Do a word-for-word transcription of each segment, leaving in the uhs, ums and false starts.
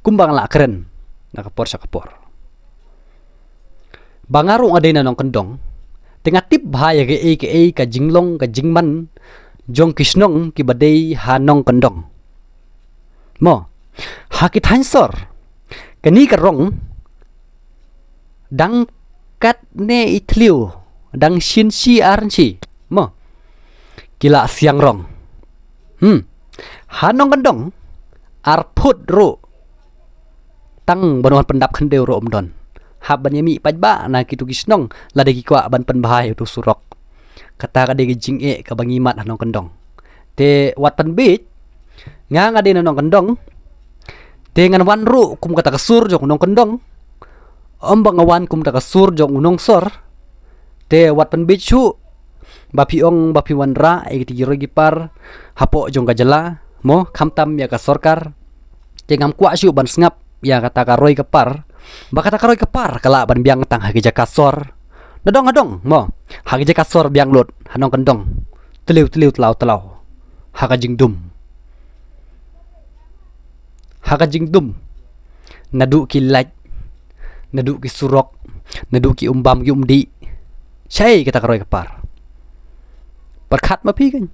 Kumba nga la kren na ka por sha ka por, ba nga ruh nga dei na nongkyndong, te nga tip bha ïa kaei kaei ka jinglong ka jingman jong ki shnong kiba dei ha nongkyndong. Mo, ha ki thaiñ sor, kane ka rong dang katne i thliew, dang shin shi ar shi. Mo, ki la siang rong. Hmm. Ha nongkyndong, ar phut ruh, tang ban wan pyndap khyndew ruh ym don. Hap ban ïa mih paidbah na kitu ki shnong lada ki kwah ban pynbha ïa utu surok. Kata ka dei ka jingeh kaba ngi mad ha nongkyndong. Te wat pynbeit, nga nga dei na nongkyndong, te ngan wan ruh kum kata ka sur jong u nongkyndong. Ym ba nga wan kum kata ka sur jong u nongsor. Te wat pynbeit shuh ba phi ong ba phi wanrah ïa kita ki roi ki par hapoh jong ka jylla, mo, khamtam ïa ka sorkar. Te ngam kwah shuh ban sngap ïa kata ka roi ka par, ba kata ka roi ka par ka lah ban biang tang ha ki jaka sor. Na dong ha dong, mo, ha ki jaka sor biang lut, ha nongkyndong thliew thliew tlaw tlaw. Ha ka jingdum, ha ka jingdum, naduh ki light, naduh ki surok, naduh ki umbam ki umdih. Shaei kata ka roi ka par? Pyrkhat ma phi kan.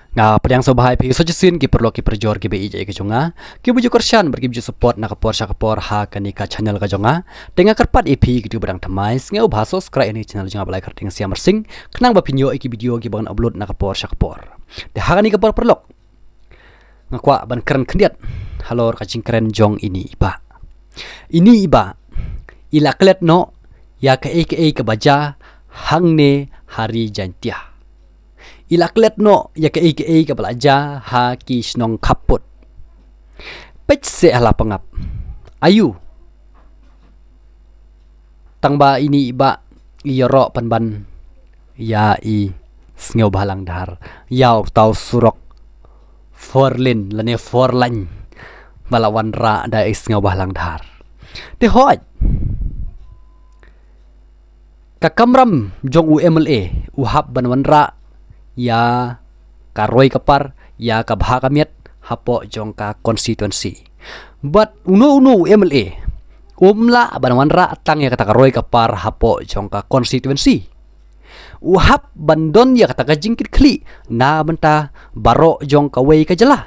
Nga pdiang sngewbha ïa phi sa shisien ki paralok ki parajor kiba ïeit ïa ka jong nga, kiba ju kyrshan bad kiba ju support na ka por sha ka por ha kane ka channel ka jong nga. Te nga kyrpad ïa phi kito ba dang thymmai, sngewbha subscribe ïa kane ka channel jong nga bad like, kyrteng Siam Marsing, khnang ba phin ïoh ïa ki video kiba ngan upload na ka por sha ka por. Te ha kane ka por paralok, nga kwah ban kren khyndiat halor ka jingkren jong ine i bah. Ine i bah i la klet noh ïa kaei kaei kaba jia hangne ha Ri Jaintia. I la klet noh ïa kaei kaei kaba la jia ha ki shnong khappud. Peit seh ha la pangap. Aïu? Tang ba ine i bah i ïaroh pynban ïa i Sngewbhalang Dhar, ïa uta u surok four lane lane four lane ba la wanrah da i Sngewbhalang Dhar. Te hooid, ka kamram jong u M L A u hap ban wanrah ïa ka roi ka par, ïa ka bha ka miat hapoh jong ka constituency. Bad uno uno u M L A um lah ban wanrah tang ïa kata ka roi ka par hapoh jong ka constituency. U hap ban don ïa kata ka jingkitkhlieh na bynta baroh jong kawei ka jylla.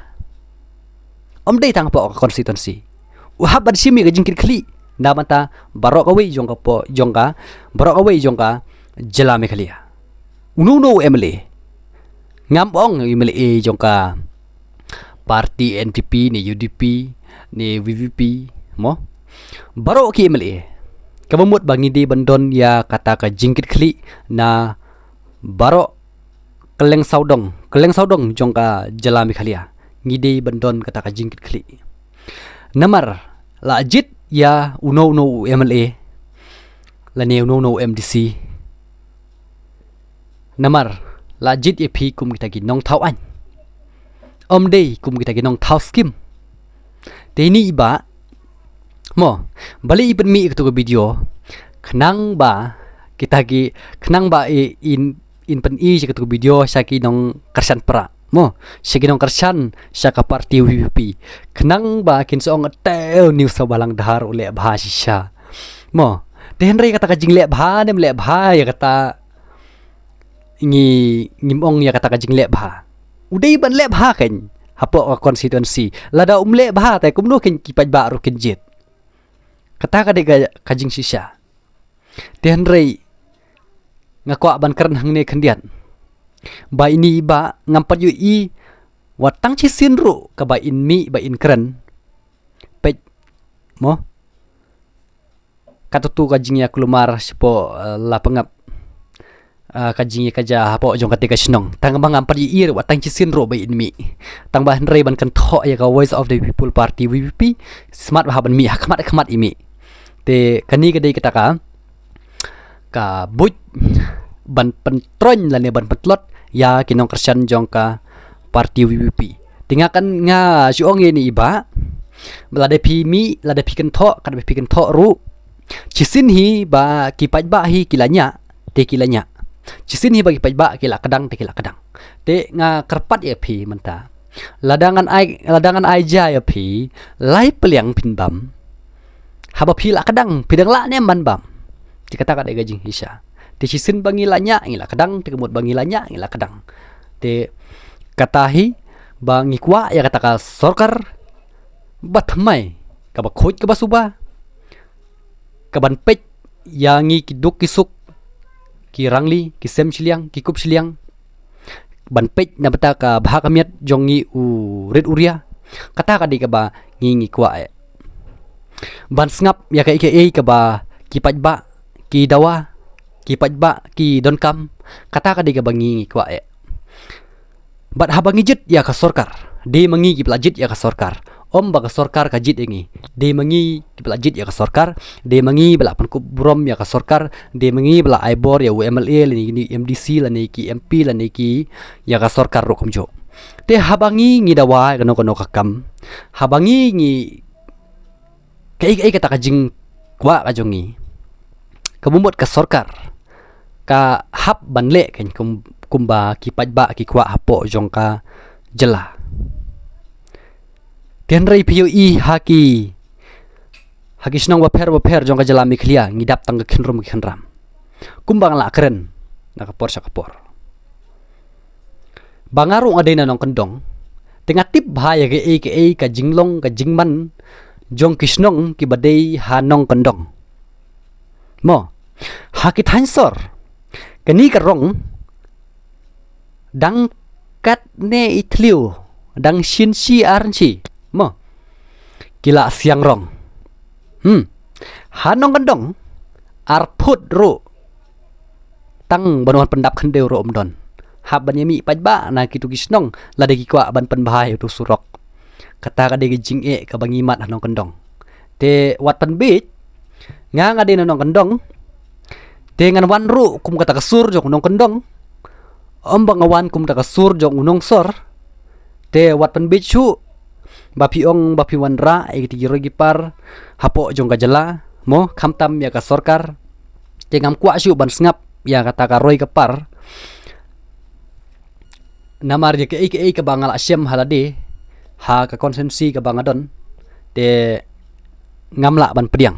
Ym dei tang hapoh ka constituency. U hap ban shim ïa ka jingkitkhlieh na bynta baroh kawei jong ka po-, jong ka, baroh kawei jong ka jylla Meghalaya. Uno uno u M L A. Ngam ong u M L A jong ka party N P P ne U D P ne V P P, mo. Baroh ki M L A, kaba mut ba ngi dei ban don ïa kata ka jingkitkhlieh na baroh kylleng sawdong, kylleng sawdong jong ka jylla Meghalaya, ngi dei ban don kata ka jingkitkhlieh. Namar la jied ïa uno uno u M L A lane uno uno u M D C. Namar la jied ïa phi kum kita ki nongthaw aiñ, ym dei kum kita ki nongthaw skim. Te ine i bah, mo, balei i pynmih ïa katu ka video? Khnang ba kita ki, khnang ba i, in, in pyni ïa katu ka video sha ki nongkyrshan prah, mo, sha ki nongkyrshan sha ka party V P P, khnang ba kin sa ong, "Te une u Sngewbhalang Dhar u leh bha shisha." Mo, te hynrei kata ka jingleh bha ne ym leh bha ïa kata, ngi, ngim ong ïa kata ka jingleh bha. U dei ban leh bha kan hapoh ka constituency. Lada um leh bha te kumno kan ki paidbah ruh kin jied? Kata ka dei ka, ka jingshisha. Te hynrei nga kwah ban kren hangne khyndiat ba ine i bah ngam pat ïohi wat tang shisien ruh kaba in mih ba in kren. Peit, mo, katutu ka jingïakulmar shapoh, eh, la pangap. Ah, ka jingïakajia hapoh jong kata ka shnong. Tang ba ngam pat ïohi ruh wat tang shisien ruh ba in mih. Tang ba hynrei ban kynthoh ïa ka Voice of the People Party, V P P, smat ba hap ban mih ha khmat khmat i mih. Te kane ka dei kata ka, ka buit ban pyntroiñ lane ban pyntlot ïa ki nongkyrshan jong ka party V P P. Te nga kan, nga shu ong ïa ine i bah, lada phi mih, lada phi kynthoh, katba phi kynthoh ruh, shisien hi ba ki paidbah hi ki la ñiah, te ki la ñiah. Shisien hi ba ki paidbah ki la kdang, te ki la kdang. Te nga kyrpad ïa phi mynta, Lada ngan ai, lada ngan ai ja ïa phi lai pliang phin bam. Haba phi la kdang, phi dang lah ne em ban bam? Te kata ka dei ka jinghisha. Te shisien ba ngi la ñiah, ngi la kdang, te ka mut ba ngi la ñiah, ngi la kdang. Te kata hi ba ngi kwah ïa kata ka sorkar ba thymmai, kaba khuid, kaba suba, kaban peit ïa ngi ki duk ki suk, ki rangli, ki sem shiliang, ki kup shiliang, ban peit na bynta ka bha ka miat jong ngi u rit u ria. Kata ka dei kaba ngi, ngi kwah eh. Ban sngap ïa kaei kaei kaba ki paidbah ki dawa, ki paidbah ki donkam. Kata ka dei kaba ngi, ngi kwah eh. Bad haba ngi jied ïa ka sorkar, dei ma ngi kiba la jied ïa ka sorkar. Ym ba ka sorkar ka jied ïa ngi. Dei ma ngi kiba la jied ïa ka sorkar. Dei ma ngi ba la pynkup burom ïa ka sorkar. Dei ma ngi ba la ai bor ïa u M L A lane ki M D C lane ki M P lane ki ïa ka sorkar ruh kumjuh. Te haba ngi, ngi dawa ïa kano kano ka kam, haba ngi, ngi kaei kaei kata ka jingkwah ka jong ngi, ka mut ka sorkar ka hap ban leh kein kum, kumba ki paidbah ki kwah hapoh jong ka jylla. Te hynrei phi ïohi ha ki, ha ki shnong bapher bapher jong ka jylla Meghalaya ngi dap tang ka khynrum ka khynram. Kumba nga la kren na ka por sha ka por, ba nga ruh nga dei na nongkyndong, te nga tip bha ïa kaei kaei ka jinglong ka jingman jong ki shnong kiba dei ha nongkyndong. Mo, ha ki thaiñ sor, kane ka rong dang katne i thliew, dang shin shi ar inshi. Mo, ki la siang rong. Hmm. Ha nongkyndong, ar phut ruh tang ban wan pyndap khyndew ruh ym don. Hap ban ïa mih paidbah na kitu ki shnong lada ki kwah ban pynbha ïa utu surok. Kata ka dei ka jingeh kaba ngi mad ha nongkyndong. Te wat pynbeit, nga, nga dei na nongkyndong, te ngan wan ruh kum kata ka sur jong u nongkyndong. Ym ba nga wan kum kata ka sur jong u nongsor. Te wat pynbeit shuh ba phi ong ba phi wanrah ïa kiti ki roi ki par hapoh jong ka jylla, mo, khamtam ïa ka sorkar. Te ngam kwah shuh ban sngap ïa kata ka roi ka par. Namar ïa kaei kaei kaba nga la shem ha lade ha ka constituency kaba nga don, te ngam lah ban pdiang.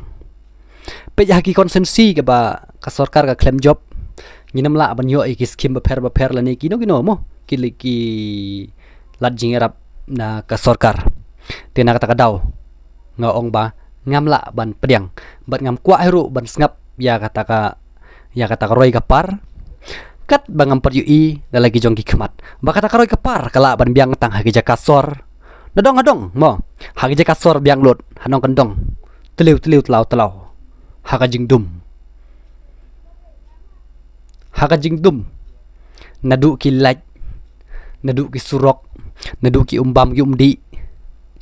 Peit ha ki constituency kaba ka sorkar ka khlem jop, ngin ym lah ban ïoh ïa ki skim bapher bapher lane kino kino, mo, ki, ki lad jingïarap na ka sorkar. Te na kata ka daw nga ong ba ngam lah ban pdiang, bad ngam kwah hi ruh ban sngap ïa kata ka, ïa kata ka roi ka par. Katba ngam pat ïohi da la ki jong ki khmat ba kata ka roi ka par ka lah ban biang tang ha ki jaka sor. Na dong ha dong, mo, ha ki jaka sor biang lut, ha nongkyndong thliew thliew, tlaw tlaw, ha ka jingdum, ha ka jingdum. Naduh ki light, naduh ki surok, naduh ki um bam ki um dih.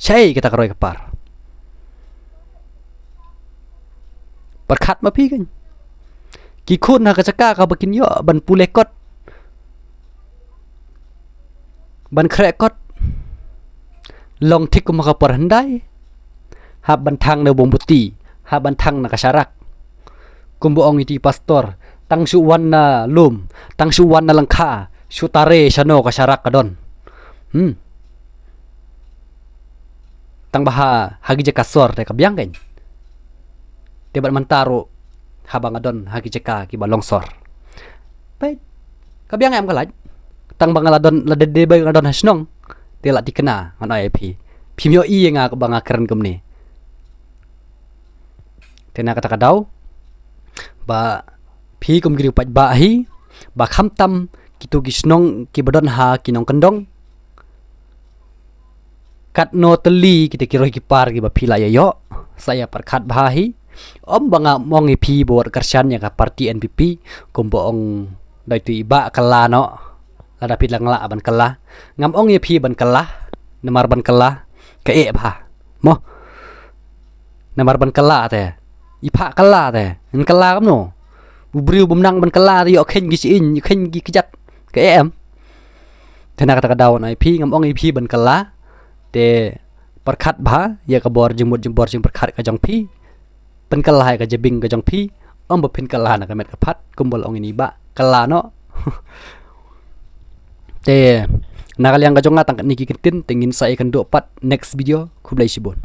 Shaei kata ka roi ka par? Pyrkhat ma phi kein. Ki khun ha ka jaka kaba kin ïoh ban pule kot, ban khreh kot, long thik kum ha ka por hyndai, hap ban thang na bong buti, hap ban thang na ka sharak. Kumba ong iti pastor, tang shu wan na lum, tang shu wan na lyngkha, shu tare shano ka sharak ka don. Hmm. Tang ba ha, ha ki jaka sor te ka biang kein. Te bad mynta ruh haba nga don ha ki jaka kiba longsor, peit, ka biang em ka light? Tang ba nga la don, la dei dei ba nga don ha shnong, te la thikna, ngan ong ïa phi. Phim ïohi ïa nga ba nga kren kumne. Te na kata ka daw ba phi kum ki riew paidbah hi, ba khamtam kitu ki shnong kiba don ha ki nongkyndong, katno tylli kita ki roi ki par kiba phi la ïa ïoh, sa ïa pyrkhat bha hi. Ym ba ngam ong ïa phi ba wat kyrshan ïa ka party N P P, kumba ong dei tu i Bah, kylla noh. Lada phi dang lah ban kylla, ngam ong ïa phi ban kylla, namar ban kylla ka eh bha, mo. Namar ban kylla te, i phah kylla te, yn kylla kumno? U briew bym nang ban kylla te ïoh kheiñ ki shyieng, ïoh kheiñ ki kjat, ka eh em? Te na kata ka daw ngan ong ïa phi, ngam ong ïa phi ban kylla. Te pyrkhat bha ïa ka bor jingmut jingbor jingpyrkhat ka jong phi. Pynkylla ïa ka jabieng ka jong phi, ym ba phin kylla na ka met ka phad, kumba la ong ïa i Bah, kylla noh. Te Na ka liang ka jong nga tang katne ki kyntien, te ngin sa ïakynduh pat next video. Khublei shibun.